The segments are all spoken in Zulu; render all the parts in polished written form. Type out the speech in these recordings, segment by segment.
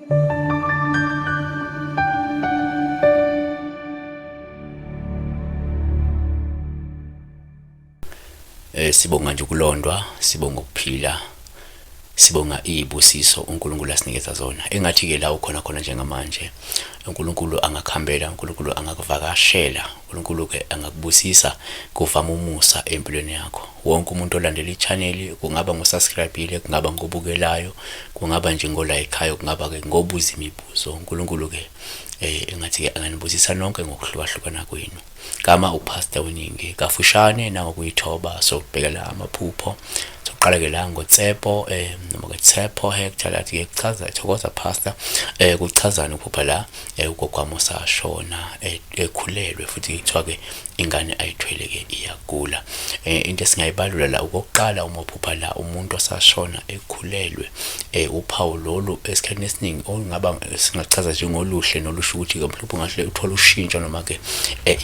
Sibonga nje ukulondwa, sibonga ukuphila, sibonga izibusiso uNkulunkulu asinikeza zona. Engathi ke la ukhona khona njengamanje, uNkulunkulu angakuhambela, uNkulunkulu angakuvakashela, uNkulunkulu ke angakubusisa kuvama umusa empilweni yakho. Wonke umuntu olandela i-channel kungaba ngosubscribe-ile, kungaba ngobukelayo, kungaba nje ngolayikhayo, kungaba ke ngobuza imibuzo. uNkulunkulu ke engathi ke anganibusisa nonke ngokuhlukahlukana kwenu. Gama uPastor Weningi kafushane nangokuyithoba sokubhekela amaphupho. Soqala ke la ngoTsepo noma ke Tshepo Hector lathi ke kuchaza thokoza Pastor, kuchazana uphupha la ugogo wami osashona ekhulelwe futhi kuthiwa ke ingane ayithwele ke iyagula. Into esingayibalula la okokuqala, uma uphupha la umuntu osashona ekhulelwe, uphawu lolu esikhathini esiningi olungaba singachaza njengoluhle nolusho ukuthi ke mhlawumbe ungahle uthole ushintsho noma ke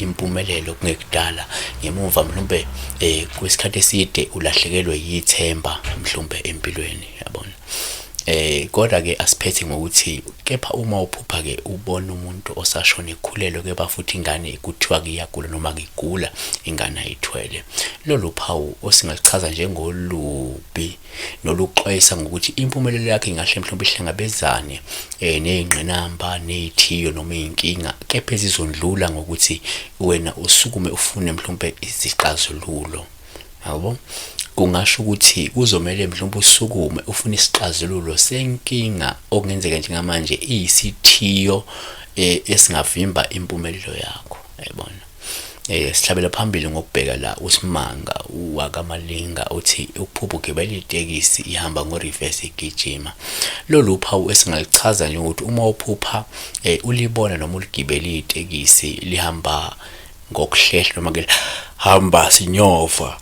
impumelelo kungekudala ngemuva mhlawumbe kwesikhathi eside ulahlekelwe yithemba mhlawumbe empilweni, yabona. Kodwa ke asiphethe ngokuthi kepha uma uphupha ke ubona umuntu osashona ekhulelwe kepha futhi ingane kuthiwa ke iyagula noma igula ingane ayithwele, lolu phawu osingaluchaza njengolubi noluxwayisa ngokuthi impumelelo yakhe ingahle mhlawumbe ihlangabezane nezingqinamba nezithiyo noma izinkinga kepha ezizondlula ngokuthi wena usukume ufune mhlawumbe izixazululo. Yabo, kungasho ukuthi kuzomele mhlawumbe usukume ufune isixazululo senkinga okungenzeka njengamanje iyisithiyo esingavimba impumelelo yakho, yayibona. Sihlabela phambili ngokubheka la uSimanga wakaMalinga uthi ukuphupha ugibela itekisi ihamba ngo-reverse igijima. Lolu phawu esingalichaza njengokuthi uma uphupha ulibona noma uligibele itekisi lihamba ngokuhlehla noma ke hamba sinyova,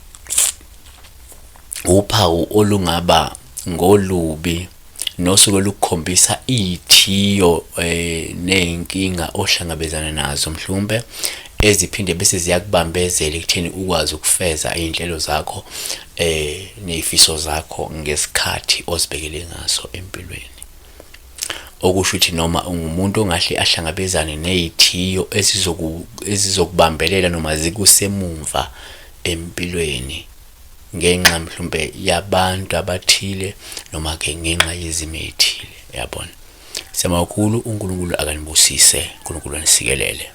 uphawu olungaba ngolubi nosuke lukukhombisa iy'thiyo ney'nkinga ohlangabezana nazo mhlawumbe eziphinde bese ziyakubambezela ekutheni ukwazi ukufeza iy'nhlelo zakho ney'fiso zakho ngesikhathi ozibekele ngaso empilweni. Okusho ukuthi noma ungumuntu ongahle ahlangabezane ney'thiyo ezizokubambelela noma zikusemumva empilweni ngenxa mhlawumbe yabantu abathile noma ke ngenxa yezimo ey'thile, yabona. Siyabonga kakhulu, uNkulunkulu akanibusise, uNkulunkulu anisikelele.